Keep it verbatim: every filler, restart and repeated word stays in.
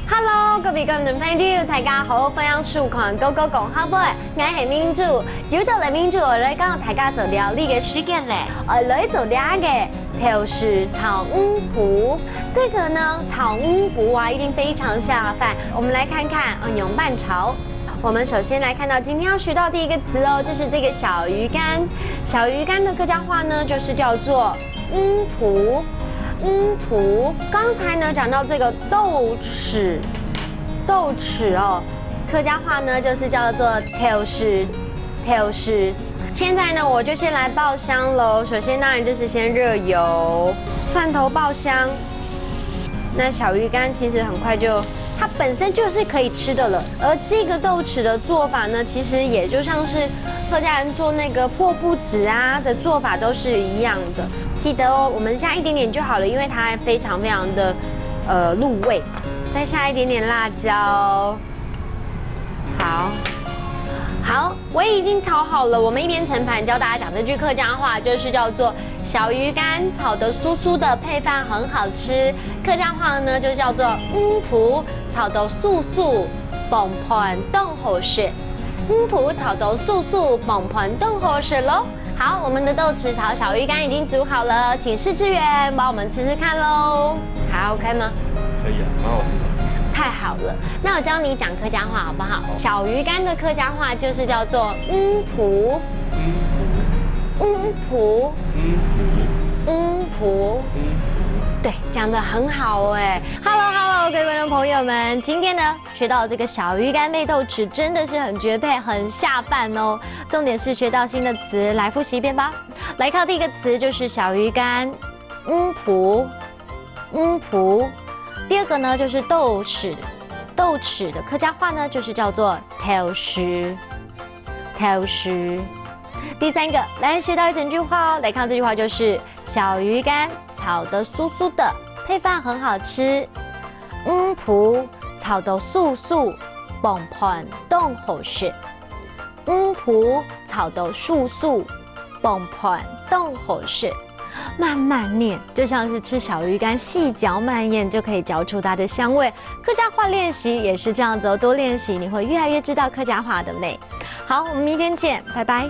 Hello，各位觀眾朋友，大家好，歡迎收看《哥哥講客話》，𠊎係明珠。又到了明珠愛來教大家做料理个時間咧，愛來做這個豆豉炒魚脯。這個呢，炒魚脯啊，一定非常下飯。我們來看看，哦，仰般炒。我們首先來看到今天要學到第一個詞哦，就是這個小魚乾。小魚乾的客家話呢，就是叫做魚脯。魚脯。剛才呢，講到這個豆豉，豆豉哦，客家話呢，就是叫做豆豉，豆豉。現在呢，我就先來爆香嘍。首先當然就是先熱油，蒜頭爆香。那小魚乾其實很快就，它本身就是可以吃的了。而這個豆豉的做法呢，其實也就像是客家人做那個破布子啊的做法都是一樣的。記得哦，我們下一點點就好了，因為它非常非常的，呃，入味。再下一點點辣椒。好，好，我已經炒好了。我們一邊盛盤教大家講這句客家話，就是叫做小魚乾炒得酥酥的，配飯很好吃。客家話呢，就叫做魚脯炒到酥酥，傍飯當好食。魚脯炒到酥酥，傍飯當好食囉。好，我們的豆豉炒小魚乾已經煮好了，請試吃員幫我們吃吃看囉。還OK嗎？可以啊，蠻好吃的。太好了，那我教你講客家話好不好？小魚乾的客家話就是叫做魚脯，魚脯，魚脯，魚脯，魚脯。對，講得很好欸。Hello Hello，各位觀眾朋友們，今天呢學到這個小魚乾配豆豉，真的是很絕配，很下飯哦。重點是學到新的詞，來複習一遍吧。來看第一個詞就是小魚乾，魚脯，魚脯。第二個呢就是豆豉，豆豉的客家話呢就是叫做豆豉，豆豉。第三個，來學到一整句話哦，來看這句話就是小魚乾炒得酥酥的，配飯很好吃。魚脯炒到酥酥，傍飯當好食。魚脯炒到酥酥，傍飯當好食。慢慢念，就像是吃小魚乾，細嚼慢咽就可以嚼出它的香味。客家話練習也是這樣子哦，多練習，你會越來越知道客家話的美。好，我們明天見，拜拜。